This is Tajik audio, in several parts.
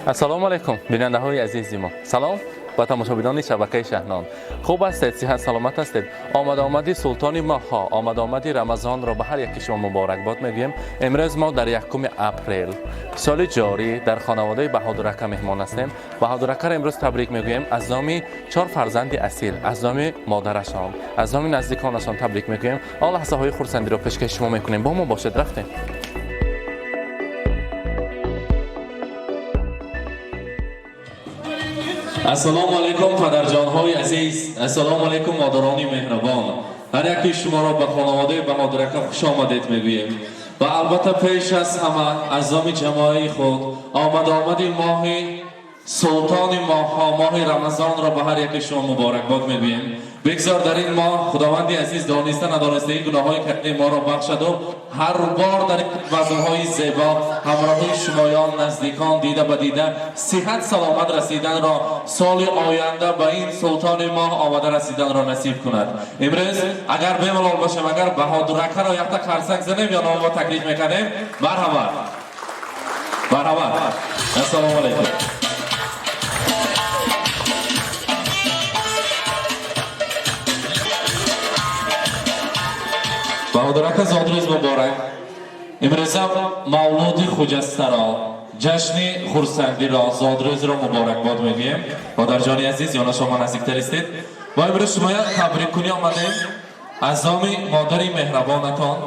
Ассалому алайкум, бинандаҳои азизи мо. Салом ба тамошобинони шабакаи Шаҳнон. Хуб ҳастед, сиҳат саломат ҳастед? Омадомади султони моҳҳо, омадомади Рамазонро ба ҳар яки шумо муборакбод мегӯем. Имрӯз мо дар 1 апрел соли ҷорӣ дар хонаводаи Баҳодурака меҳмон ҳастем. Баҳодуракаро имрӯз табрик мегӯем аз номи чор фарзанди асил, аз номи модарашон, аз номи наздиконашон табрик мегӯем. Он лаҳзаҳои хурсандиро пешкаши шумо мекунем. Бо мо бошед, рафтем. Ассалому алайкум, падарҷонҳои азиз, ассалому алайкум, модарони меҳрабон. Ҳар яки шуморо ба хонаводаи Баҳодурака хуш омадед мегӯем ва албатта пеш аз ҳама аз номи ҷамоаи худ омадомади моҳи султони моҳҳо, моҳи Рамазонро ба ҳар яки шумо муборакбод мегӯем. Бигзор дар ин моҳ Худованди азиз дониста надониста ин гуноҳҳои кардаи моро бахшаду ҳар бор дар ин базмҳои зебо ҳамроҳи шумоён, наздикон, дида ба дида, сиҳат саломат расиданро, соли оянда ба ин султони моҳ омада расиданро насиб кунад. Имрӯз агар бемалол бошем, агар Баҳодуракаро якта қарсак занем ё номо таклиф мекардем. Марҳамат, марҳамат. Ассалому алайкум. Баҳодурака, зодрӯз муборак! Имрӯза мавлуди хуҷастаро, ҷашни хурсандиро, зодрӯзро муборакбод мегӯем. Модарҷони азиз, ёна шумо наздиктар истед. Мо имрӯз шумоя табриккунӣ омадем аз номи модари меҳрабонатон,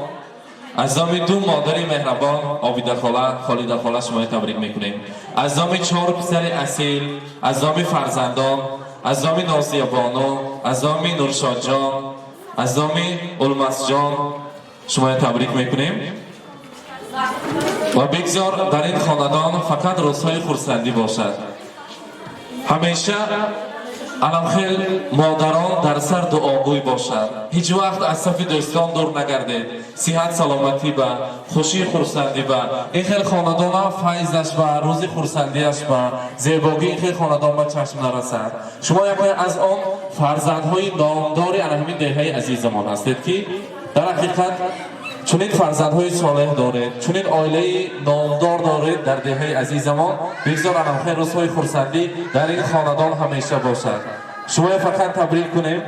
аз номи ду модари меҳрабон, Обидахола, Холидахола, шумоя табрик мекунем. Аз номи чор писари асил, аз номи фарзандон, аз номи Нозиябону, аз номи Нуршодҷон, аз номи Улмасҷон шумоя табрик мекунем ва бигзор дар ин хонадон фақат рӯзҳои хурсандӣ бошад. Ҳамеша аламхел модарон дар сар дуогӯй бошанд. Ҳеҷ вақт аз сафи дӯстон дур нагардед. Сиҳат саломатӣ ба, хушии хурсандӣ ба ин хел хонадона, файзаш ба, рӯзи хурсандиаш ба, зебогии ин хел хонадон ба чашм нарасад. Шумо яке аз он фарзандҳои номдори ана ҳамин деҳаи азизамон ҳастед, ки дар ҳақиқат чунин фарзандҳои солеҳ доред, чунин оилаи номдор доред дар деҳаи азизамон. Бигзор анамхел рӯзҳои хурсандӣ дар ин хонадон ҳамеша бошад. Шумоя фақат табрик кунем.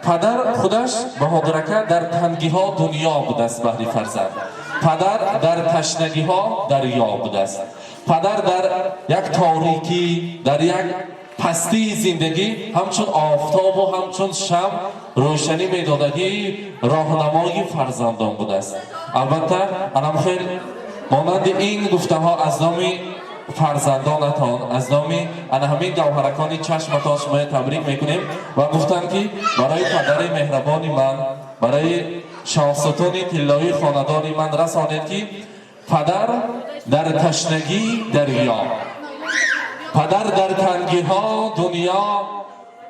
Падар худаш Баҳодурака дар тангиҳо дунё будааст баҳри фарзанд, падар дар ташнагиҳо дарё будааст, падар дар як торикӣ, дар як пастии зиндагӣ ҳамчун офтобу ҳамчун шам рӯшанӣ медодагӣ, роҳнамои фарзандон будааст. Албатта, анамхел монанди ин гуфтаҳо аз номи фарзандонатон, аз номи ана ҳамин гавҳаракони чашматон шумоя табрик мекунем ва гуфтанд, ки барои падари меҳрабони ман, барои шоҳсутуни тиллоии хонадони ман расонед, ки падар дар ташнагӣ дарё, падар дар тангиҳо дунё,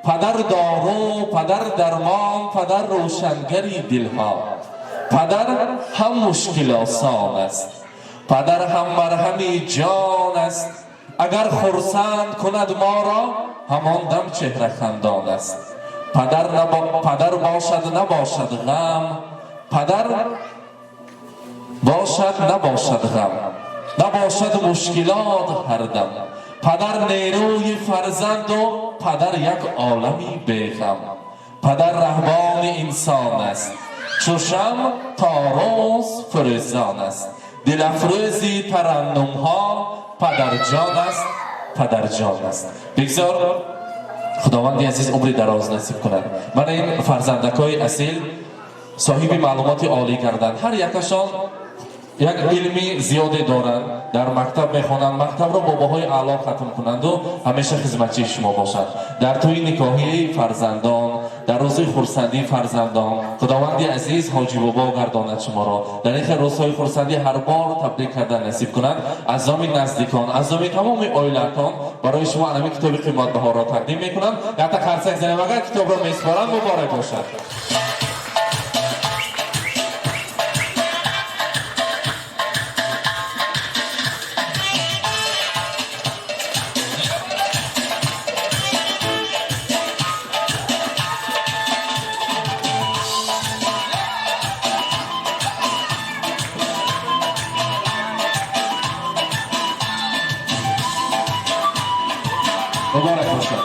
падар дору, падар дармон, падар рӯшангари дилҳо, падар ҳам мушкилосон аст, падар ҳам марҳами ҷон аст. Агар хурсанд кунад моро, ҳамон дам чеҳра хандон аст. Падар, падар бошад, набошад ғам, падар бошад, набошад ғам, набошад мушкилот ҳардам. Падар нерӯи фарзанду падар як олами беғам, падар раҳбони инсон аст, чу шам то рӯз фурӯзон аст, дилафрӯзи тараннумҳо падарҷон аст, падарҷон аст. Бигзор Худованди азиз умри дароз насиб кунад. Мана ин фарзандакҳои асил соҳиби маълумоти олӣ гарданд, ҳар якашон як илми зиёде доранд, дар мактаб мехонанд, мактабро бо баҳои аъло хатм кунанду ҳамеша хизматчии шумо бошанд. Дар тӯи никоҳии фарзандон, дар рӯзи хурсандии фарзандон Худованди азиз ҳоҷибобо гардонад шуморо. Дар ин хел рӯзҳои хурсандӣ ҳар бор табрик кардан насиб кунад. Аз номи наздикон, аз номи тамоми оилаатон барои шумо анами китоби қиматбаҳоро тақдим мекунам. Якта қарсак занем, агар китобро месупоранд. Муборак бошад. Муборак бошад.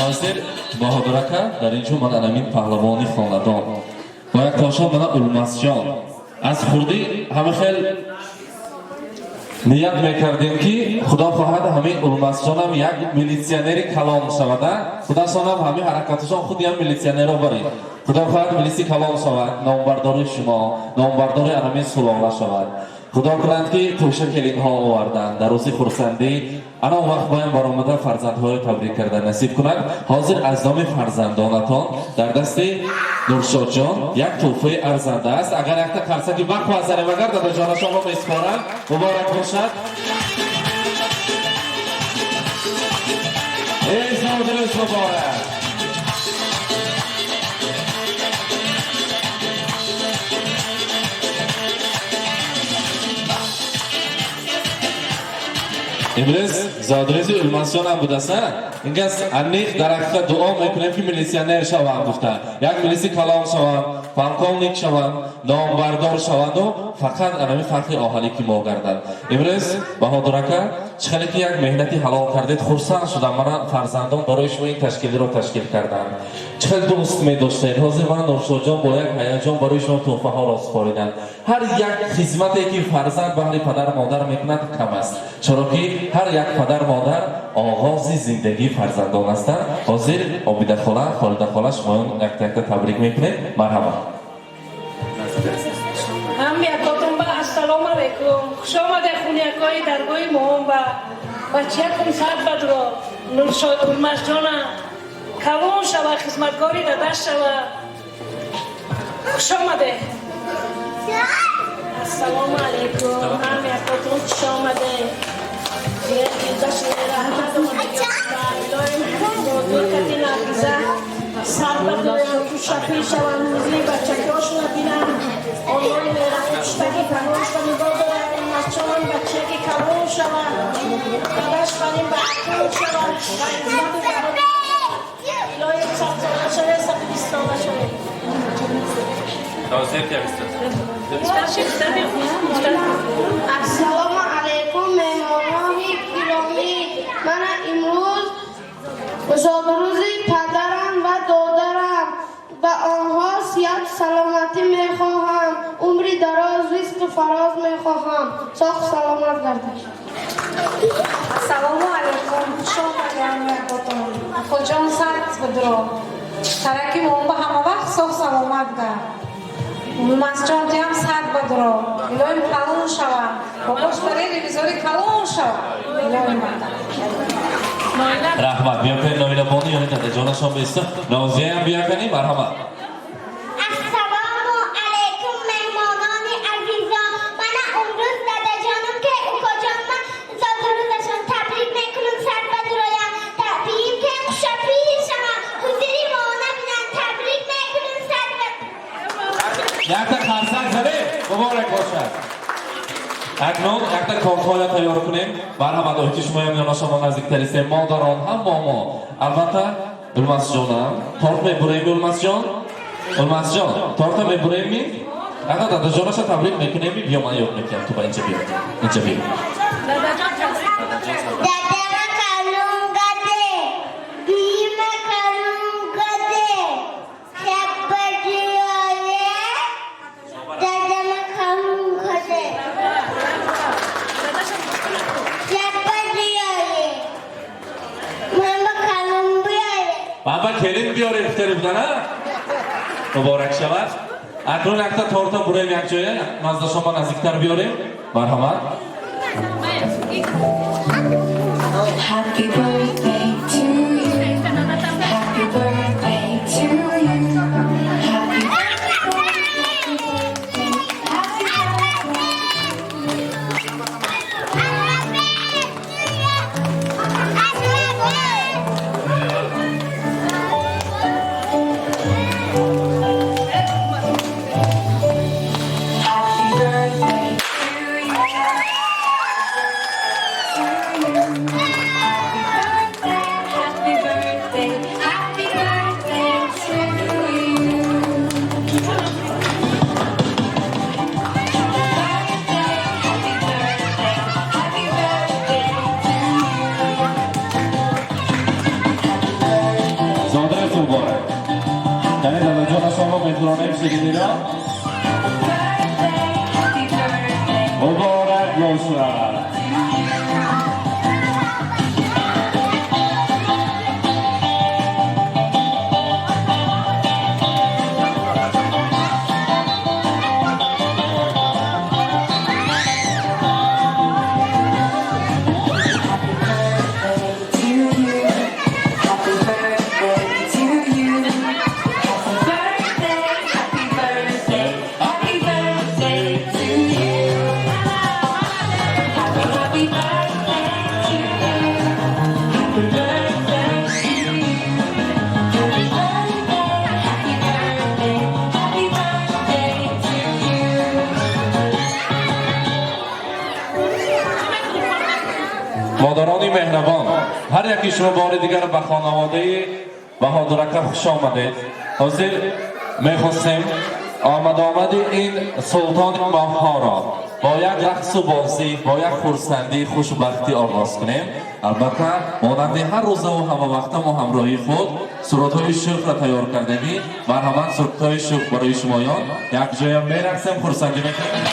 Ҳозир, Баҳодур ака, дар ин ҷо ман анамин паҳлавони хонадон бо як тошон, мана Улмасҷон. Аз хурдӣ ҳама хел ният мекардем, ки худо хоҳад, ҳамин Улмасҷонам як милитсионери калон шавада. Худашонам ҳамин ҳаракаташон худи ҳам милитсионеро баред. Худо хоҳад, милиси калон шавад, номбардори шумо, номбардори анамин сулола шавад. Худо кунад, ки тӯша келинҳо оварданд дар рӯзи хурсандӣ. Ана он вақт боям баромада фарзандҳоро табрик карда насиб кунад. Ҳозир аз номи фарзандонатон дар дасти Нуршодҷон як тӯҳфаи арзанда аст. Агар якта қарсаки вақт занем, агар дадаҷонашонро месупоранд. Муборак бошад. Эй, зодрӯз муборак! Имрӯз зодрӯзи Улмасҷонам будаса. Инкас аниқ дар ҳақиқат дуо мекунем, ки милитсионер шаванд гуфта, як милиси калон шаванд, полковник шаванд, номбардор шаванду фақат анами фарқи оҳанӣ ки мо гарданд. Имрӯз, Баҳодур ака, чӣ хеле ки як меҳнати ҳалол кардед, хурсанд шудам. Мана фарзандон барои шумо ин ташкилиро ташкил карданд. Чӣ хел дӯст медоштед. Ҳозир ман, Нуршодҷон, бо як ҳаяҷон барои шумо тӯҳфаҳоро супориданд. Ҳар як хизмате ки фарзанд баҳри падар модар мекунад, кам аст, чаро ки ҳар як падар модар оғози зиндагии фарзандон ҳастанд. Ҳозир Обидахола, Холидахола, шумоён якта якта табрик мекунед. Марҳамат. Ҳам якотон ба ассалому алайкум. Хуш омаде хунякои даргоҳи моҳон ба бачаякум. Сад бадро, Нуршод Улмасҷона калон шава, хизматгори дадаш шава. Хуш омаде. Ассалому алайкум, ҳам якотон хуш омаде. Илоҳим Наргиза сар бадроям, шафӣ шаванд, рӯзи бачакиҳошона бинанд. Онҳои меҳрабон пуштаки паноҳашро нигоҳ дорад. Улмасҷонам бачаки калон шаванд, дадаш барин ба ақл шаванд ва хизмату илоҳим 100 сола шавед, 120 сола шавед. Ҳозир ки бистад. Ассалому алайкум, меҳмонони гиромӣ. Мана имрӯз зодрӯзи падарам ва додарам. Ба онҳо сиҳату саломатӣ мехоҳам, умри дароз, ризқу фароз мехоҳам. Соҳу саломат гардед. Ассалому алайкум, хуш омадем якотон. Акоҷон, сад бадро. Тараки мон ба ҳама вақт соҳ саломат гард. Улмасҷон, туям сад бадро. Илоҳим калон шава. Бобош барои ревизори калон шава. Илоҳим. Раҳмат. Биёкани, Ноилабону, ёни дадаҷонашон беста. Нозияам биёкани, марҳамат. Ассалому алайкум, меҳмонони азизон. Мана имрӯз дадаҷонам ки укоҷонма зодрӯзашон табрик мекунам. Сар бадроям, табиим ки хушапир шавам, ҳузури моона бинам. Табрик мекунам, сар ба Якта қарсак занед. Муборак бошад. Акнун якта тортҳоя тайёр кунем. Марҳамат, оҳити шумоям ёна шумо наздиктаристем, модарон ҳам момо. Албатта, Улмасҷонам торт мебурем. Улмасҷон, Улмасҷон, торта мебурем. Якта дадаҷонаша табрик мекунем. Биё, ман ёд мекунам, ту ба инҷа биё, инҷа биё. Дадама калон гаде, бима калон гаде, шаббадиёе, дадама калон гаде, шаббадиёе, мама калон биёе. Баба келин биёред гуфтари будана. Муборак шавад. Акнун якта торта бурем якҷоя, назда шумо наздиктар биёрем. Марҳамат. Happy birthday to you. Happy birthday to you. Happy birthday, happy birthday, happy birthday. Шириниро. Happy birthday. Муборак бошад. Happy birthday to you. Happy birthday to you. Happy birthday, happy birthday, happy birthday to you. Happy, happy birthday to you. Happy birthday to you. Happy birthday, happy birthday, happy birthday to you. Модарони меҳрабон, ҳар яки шумо бори дигар ба хонаводаи Баҳодурака хуш омадед. Ҳозир мехостем омадомади ин султони моҳҳоро бо як рақсу бозӣ, бо як хурсандӣ, хушбахтӣ оғоз кунем. Албатта, монанди ҳар рӯзаву ҳамавақта мо ҳамроҳии худ сурудҳои шӯхро тайёр кардагӣ. Марҳамат, сурудҳои шӯх барои шумоён. Якҷоя мерақсем, хурсандӣ мекунем.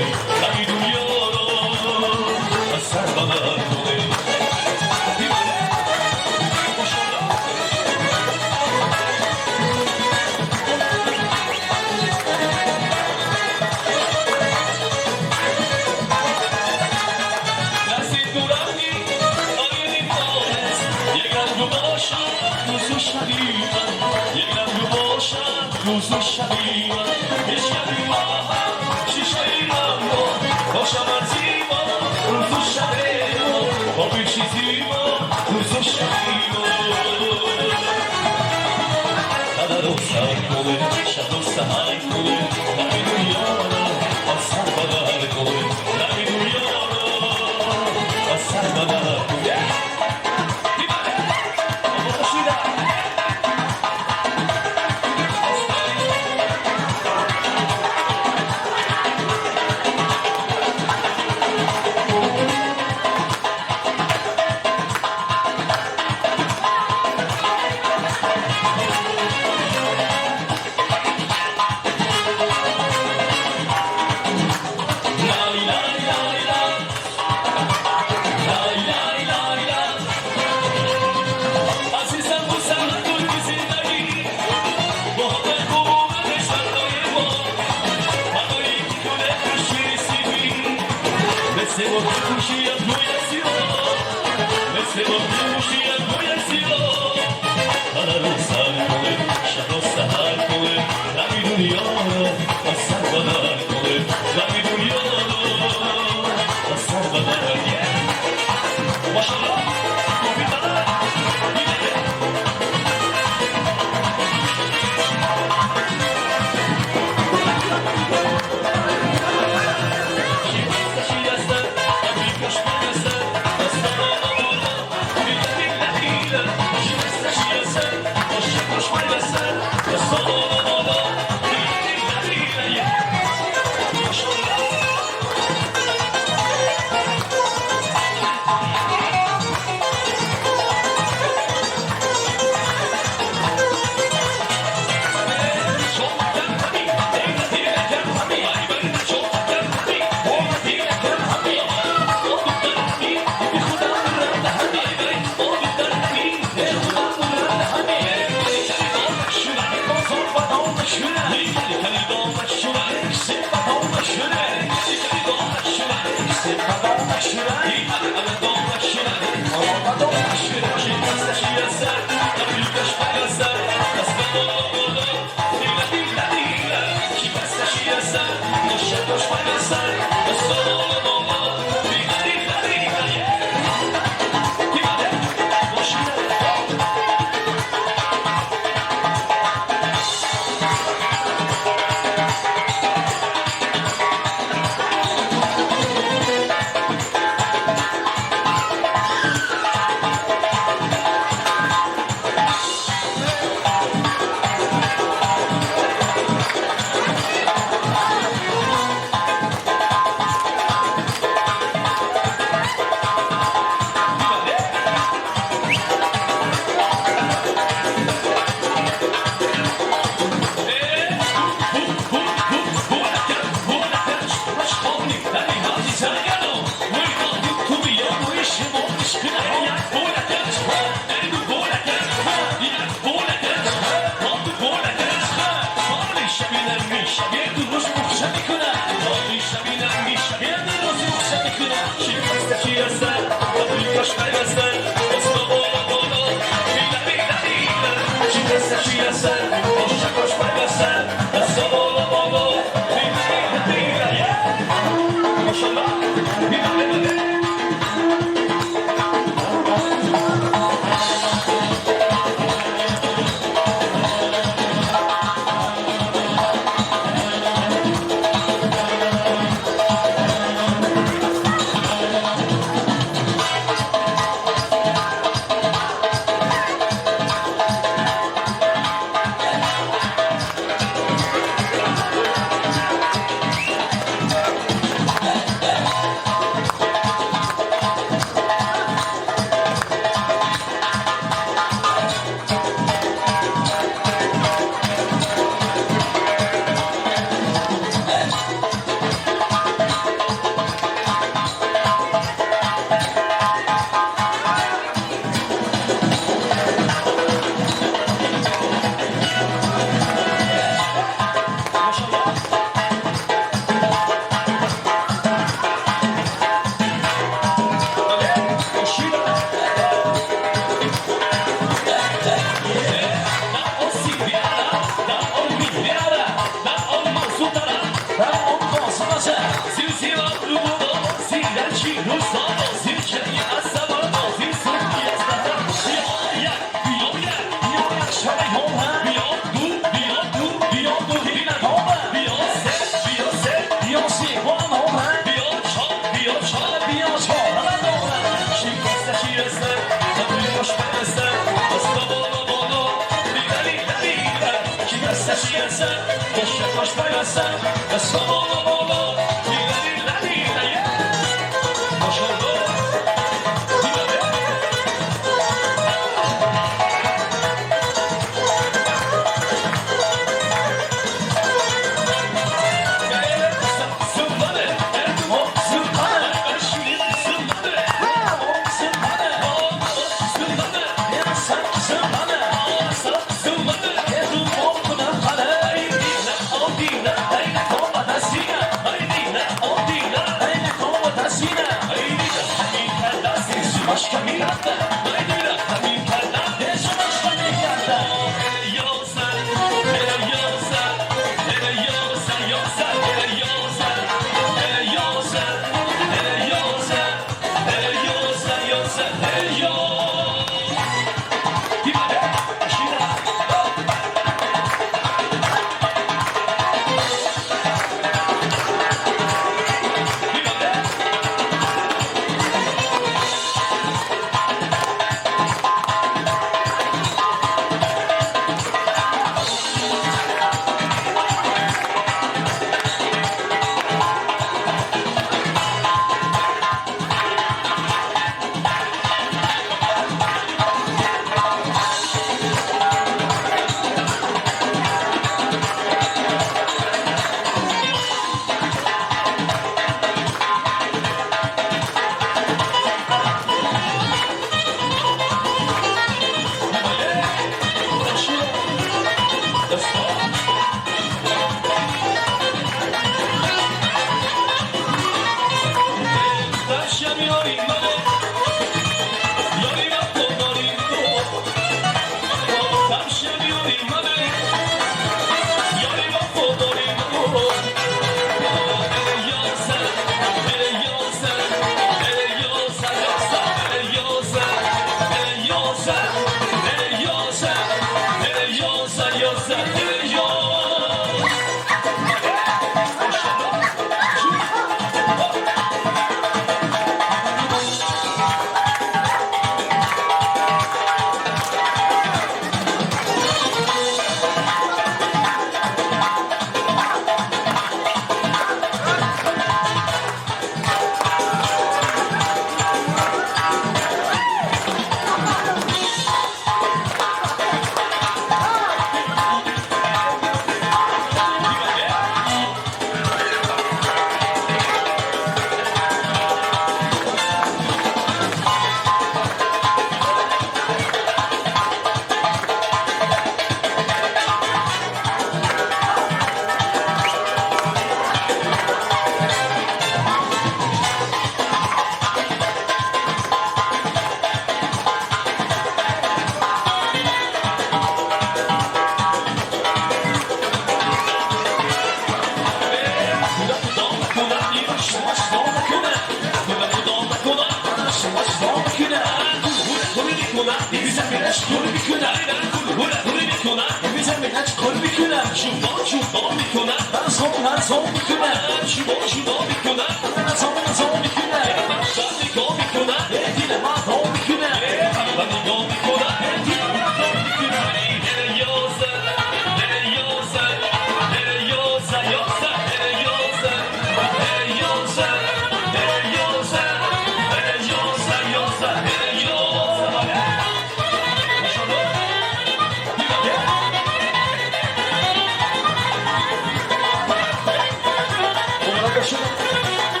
Thank you.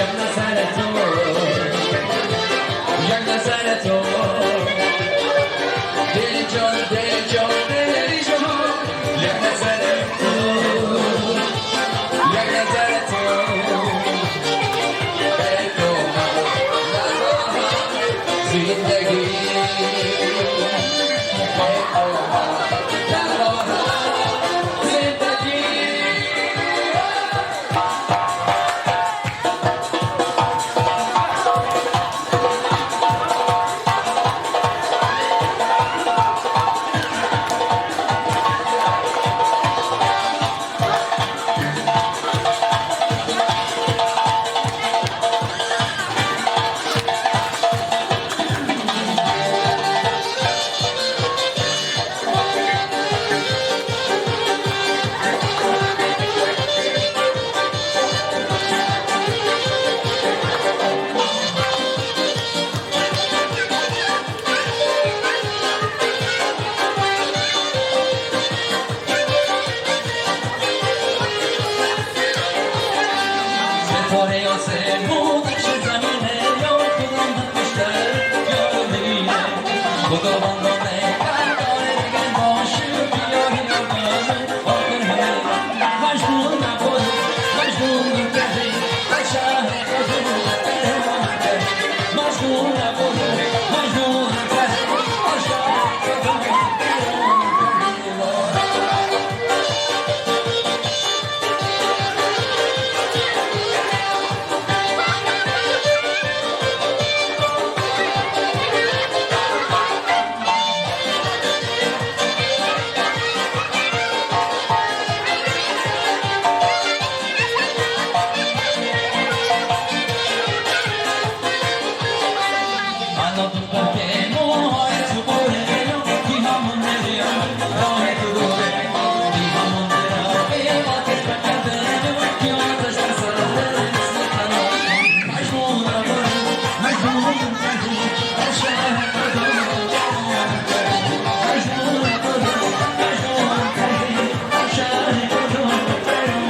Як назар ту, як назар ту. Дил ҷон, дил ҷон, дил ҷон, як назар ту, як назар ту. Эй ту ман нахоҳам зиндагӣ, эй ман нахоҳам зиндагӣ. ستاره آسمون چه زمینه، یا کدام بیشتر یارو بگیره، خداوند نگهدار دیگه باشه، بیا یادم آخر همه. مجنون نبود، مجنون نکردی، از شهر خودم قهرمان کردی. مجنون نبود، مجنون نکردی، از شهر خودم قهرمان کردی. انا دختر که موهای تو بره، کی همون دریا راه تو دوره، کی همون دریا آتش بکرده، کی آتش بسرده مثل تنها. مجنون نبود، مجنون کردی، از شهر خدا جوان کردی. مجنون نبود، مجنون کردی، از شهر خدا جوان کردی.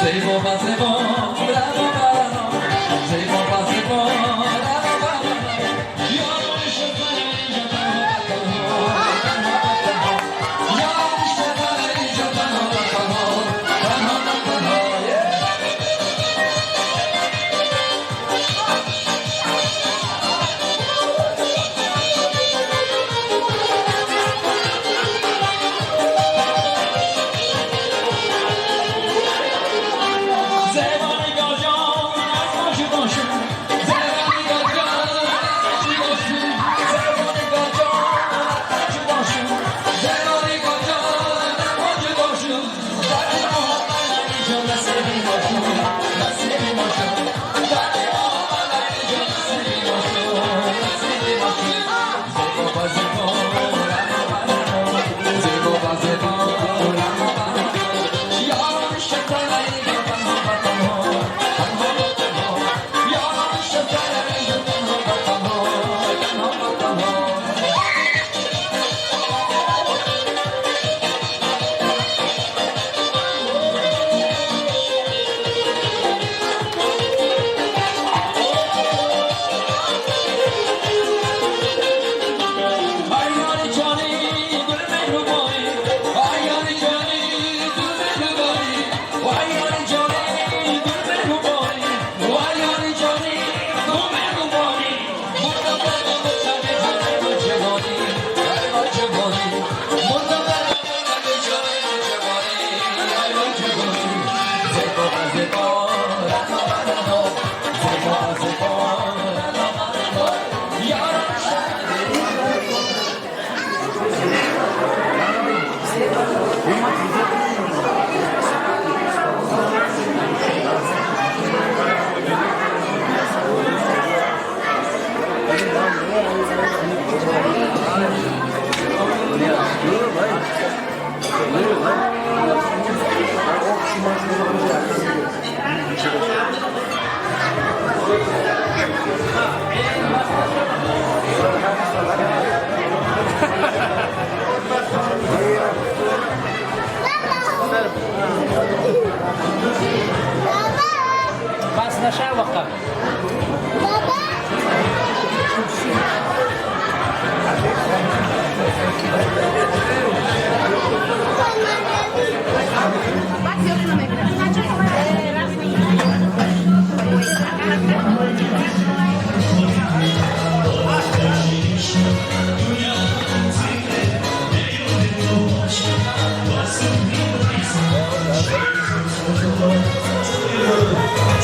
زیبا با زیبا روا برا، زیبا با زیبا روا برا، یارو شدن اینجا تنها تنها تنها، یارو شدن اینجا تنها تنها تنها تنها. زیبا نگار جان از ما جدا شد، زیبا نگار جان از ما جدا شد، زیبا نگار جان از ما جدا شد، زیبا نگار جان از ما جدا شد. درد محمد اینجا نصیب ما شد، نصیب ما شد. درد محمد اینجا نصیب ما شد، نصیب ما شد. زیبا با زیبا روا برا، زیبا با زیبا روا برا، یارم شدن اینجا تنها تنها تنها تنها، یارم شدن اینجا تنها تنها تنها تنها. آیان جانی گل مهربانی، آیان جانی گل مهربانی، آیان جانی گل مهربانی، آیان جانی گل مهربانی. مردم برم تنه جان جوانی، ای جوانی. مردم برم تنه جان جوانی، ای جوانی.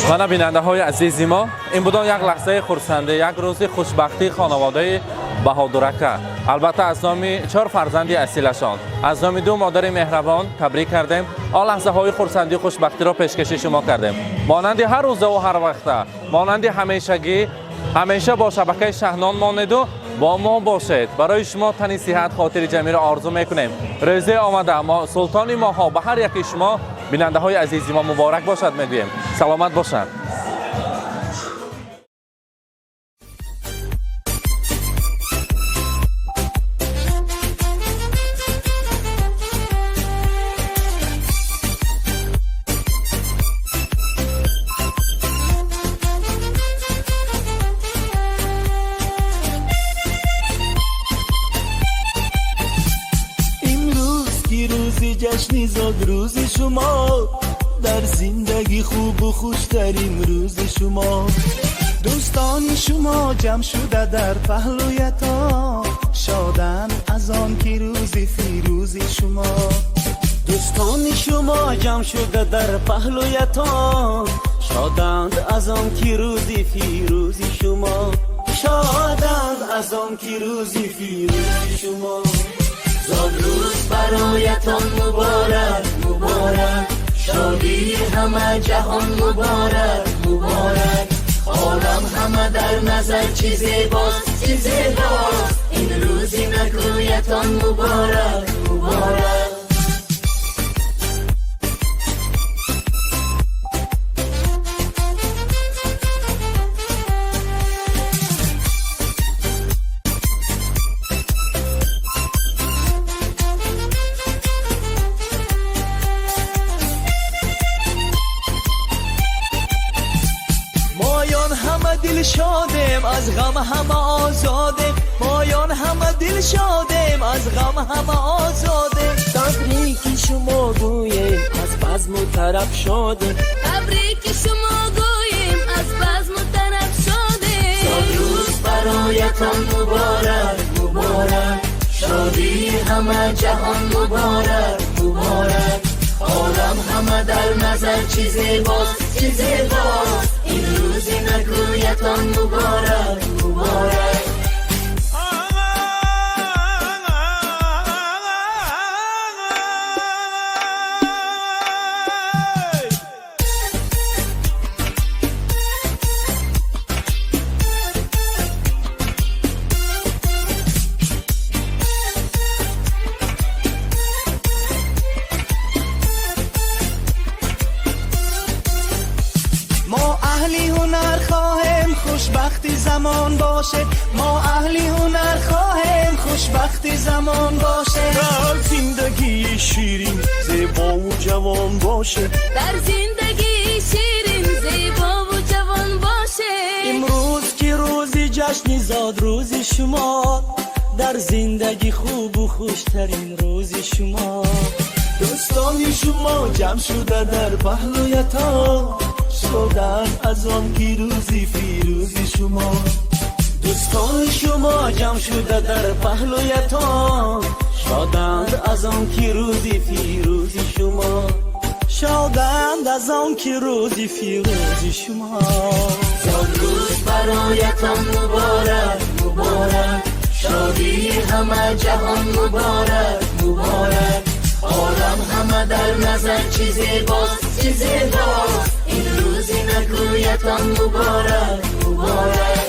Мана, бинандаҳои азизи мо, ин будон як лаҳзаи хурсандӣ, як рӯзи хушбахтии хонаводаи Баҳодурака. Албатта, аз номи чор фарзанди асилашон, аз номи ду модари меҳрабон табрик кардем, он лаҳзаҳои хурсандию хушбахтиро пешкаши шумо кардем. Монанди ҳар рӯзаву ҳар вақта, монанди ҳамешагӣ, ҳамеша бо шабакаи Шаҳнон монеду бо мо бошед. Барои шумо тани сиҳат, хотири ҷамъиро орзу мекунем. Рӯзаи омада султони моҳҳо ба ҳар яки шумо, бинандаҳои азизи мо, муборак бошад мегӯем. Саломат бошанд. Имрӯз ки рӯзи ҷашни зодрӯзи шумо, дар зиндагӣ хубу хуштарин рӯзи шумо. Дӯстони шумо ҷамъ шуда дар паҳлӯятон, шоданд аз он ки рӯзи фирӯзи шумо. Дӯстони шумо ҷамъ шуда дар паҳлӯятон, шоданд аз он ки рӯзи фирӯзи шумо, шоданд аз он ки рӯзи фирӯзи шумо. Зодрӯз бароятон муборак, муборак, шодии ҳама ҷаҳон муборак, муборак. Олам ҳама дар назар чӣ зебост, чӣ зебост, ин рӯзи накӯятон муборак, муборак. Моён ҳама дилшодем, аз ғам ҳама озодем, моён ҳама дилшодем, аз ғам ҳама озодем. Табрики шумо гӯем, аз базму тараб шодем. Табрики шумо гӯем, аз базму тараб шодем. Зодрӯз бароятон муборак, муборак, шодии ҳама ҷаҳон муборак, муборак. Олам ҳама дар назар чӣ зебост, чӣ зебост, ин рӯзи накӯятон муборак, муборак. Мо аҳли ҳунар хоҳем, хушбахти замон бошед, мо аҳли ҳунар хоҳем, хушбахти замон бошед. Дар зиндагии ширин, зебову ҷавон бошед. Дар зиндагии ширин, зебову ҷавон бошед. Имрӯз ки рӯзи ҷашни зодрӯзи шумо, дар зиндагӣ хубу хуштарин рӯзи шумо. Дӯстони шумо ҷамъ шуда дар паҳлӯятон, шоданд аз он ки рӯзи фирӯзи шумо. Дӯстони шумо ҷамъ шуда дар паҳлӯятон, шоданд аз он ки рӯзи фирӯзи шумо, шоданд аз он ки рӯзи фирӯзи шумо. Зодрӯз бароятон муборак, муборак, шодии ҳама ҷаҳон муборак, муборак. Олам ҳама дар назар чӣ зебост, чӣ зебост, ин рӯзи накӯятон муборак, муборак.